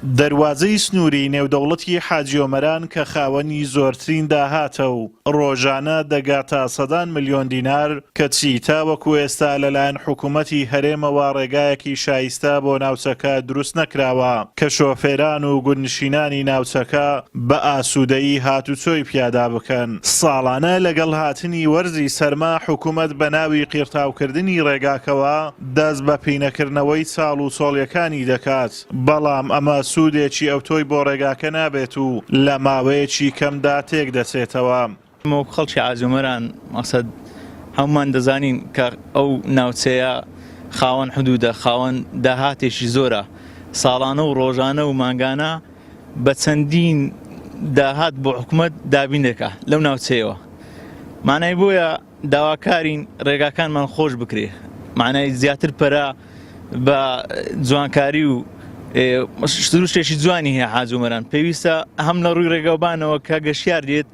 دەروازەی سنووری نێودەوڵەتی حاجی ئۆمەران کە خاوەنی زۆرترین داهاتە و ڕۆژانە دەگاتە سەدان ملیۆن دینار، کەچی تاوەکو ئێستا لەلایەن حکومەتی هەرێمەوە ڕێگایەکی شایستە بۆ ناوچەکە دروست نەکراوە کە شۆفێران و گوندنشینانی ناوچەکە بە ئاسوودەیی هاتوچۆی پیادا بکەن. ساڵانە لەگەڵ هاتنی وەرزی سەرما حکومەت بەناوی قیڕتاوکردنی ڕێگاکەوە دەست بە پینەکردنەوەی چاڵ و چۆڵیەکانی دەکات، بەڵام ئەمە سوودێکی ئەوتۆی بۆ ڕێگاکە نابێت و لە ماوەیەکی کەمدا تێکدەچێتەوە. ئێمە وەک خەڵکی عازیۆمەران مەقسەد هەموومان دەزانین کە ئەو ناوچەیە خاوەن حدودە، خاوەن داهاتێکی زۆرە، ساڵانە و ڕۆژانە و مانگانە بە چەندین داهات بۆ حکومەت دابین دەکا لەو ناوچەیەوە. مانای بۆیە داواکارین ڕێگاکانمان خۆش بکرێ مانای زیاتر پەرە بە جوانکاری و سروشتێکی جوانی هەیە حاجومەران پێویستە هەم لە ڕووی ڕێگاوبانەوە کە گەشتیار دێت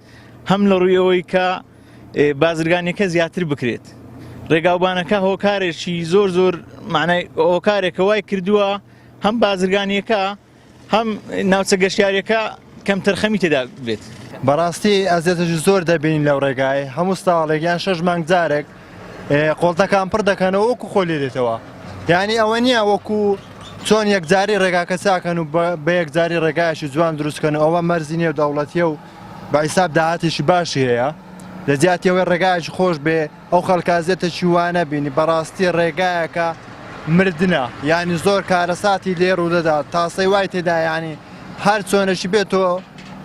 هەم لە ڕووی ئەوەی کە بازرگانیەکە زیاتر بکرێت ڕێگاوبانەکە هۆکارێکی زۆر زۆر معنای هۆکارێکە وای کردووە هەم بازرگانیەکە هەم ناوچە گەشتیاریەکە کەمتەرخەمی تێدا بێت. بەڕاستی ئەزیەتێکی زۆر دەبینین لەو ڕێگایەی هەموو ساڵێک یان شەش مانگ جارێک قۆڵتەکان پڕ دەکەنەوە وەکو خۆ لێ دێتەوە یعنی ئەوە نییە وەکو چۆن یەکجاری ڕێگاکە چاکەن و بە یەکجاری ڕێگایەکی جوان دروستکەن ئەوە مەرزی نێو دەوڵەتیە و بە حیساب داهاتێکی باشی هەیە لە جیاتی ئەوەی ڕێگایەکی خۆش بێ ئەو خەڵکە ئەزیەتێکی وا نەبینی بەڕاستی ڕێگایەکە مردنە یانی زۆر کارەساتی لێ ڕوودەدات تاسەی وای تێدا یانی هەر چۆنەشی بێت تۆ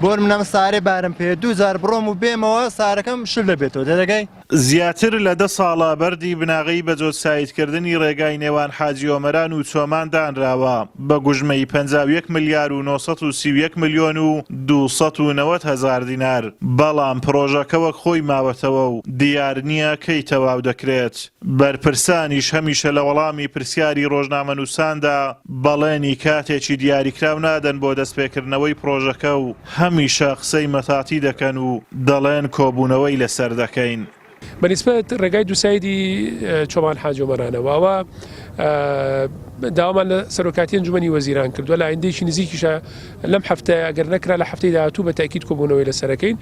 بۆ منەم سارێ بارم پێ دوو جار بڕۆم و بێمەوە سارەکەم شل دەبێتەوە دەرەگەی. زیاتر لە دە ساڵە بەردی بناغەی بەجۆتسایدکردنی ڕێگای نێوان حاجی ئۆمەران و چۆمان دانراوە بە گوژمەی 51 ملیار و 931 ملیۆن و 290 هەزار دینار، بەڵام پڕۆژەکە وەک خۆی ماوەتەوە و دیار نییە کەی تەواو دەکرێت. بەرپرسانیش هەمیشە لە وەڵامی پرسیاری ڕۆژنامەنووساندا بەڵێنی کاتێکی دیاریکراو نادەن بۆ دەستپێکردنەوەی پڕۆژەکە و هەمیشە قسەی مەتاتی دەکەن و دەڵێن کۆبوونەوەی لەسەر دەکەین. بە نیسبەت ڕێگای دووسایدی چۆمان حاجی ئۆمەرانەوە ئەوە داوامان لە سەرۆکاتی ئەنجومەنی وەزیران کردووە لە ئایندەیەکی نزیکیشە لەم هەفتەیە ئەگەر نەکرا لە هەفتەی داهاتوو بە تاکید کۆبوونەوەی لەسەرەکەین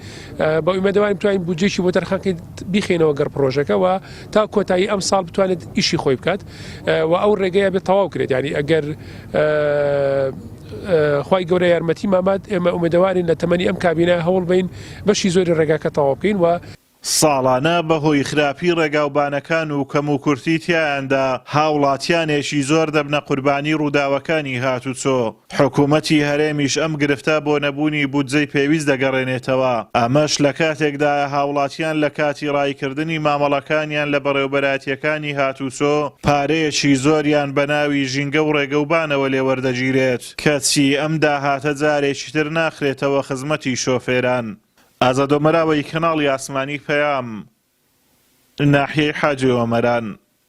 بە ئومێدەوارین بتوانین بودجەیەکی بۆ تەرخانکەین بیخەینەوە گەڕ پڕۆژەکە و تا کۆتایی ئەم ساڵ بتوانێت ئیشی خۆی بکات و ئەو ڕێگەیە بێت تەواو کرێت یعنی ئەگەر خوای گەورە یارمەتی مامات ئێمە ئومێدەوارین لە تەمەنی ئەم کابینە هەوڵ بین بەشی زۆری ڕێگاکە تەواو بکەین و ساڵانە بەهۆی خراپی ڕێگاوبانەکان و کەموکورتی تیایاندا هاوڵاتیانێکی زۆر دەبنە قوربانی ڕووداوەکانی هاتوچۆ، حکومەتی هەرێمیش ئەم گرفتە بۆ نەبوونی بودجەی پێویست دەگەڕێنێتەوە، ئەمەش لەکاتێکدایە هاوڵاتیان لەکاتی ڕاییکردنی مامەڵەکانیان لە بەڕێوبەرایەتییەکانی هاتوچۆ پارەیەکی زۆریان بەناوی ژینگە و ڕێگەوبانەوە لێوەردەگیرێت، کەچی ئەم داهاتە جارێکی تر ناخرێتەوە خزمەتی شۆفێران. ئازاد ئۆمەراوەی کەناڵی ئاسمانی پەیام، ناحیەی حاجی ئۆمەران.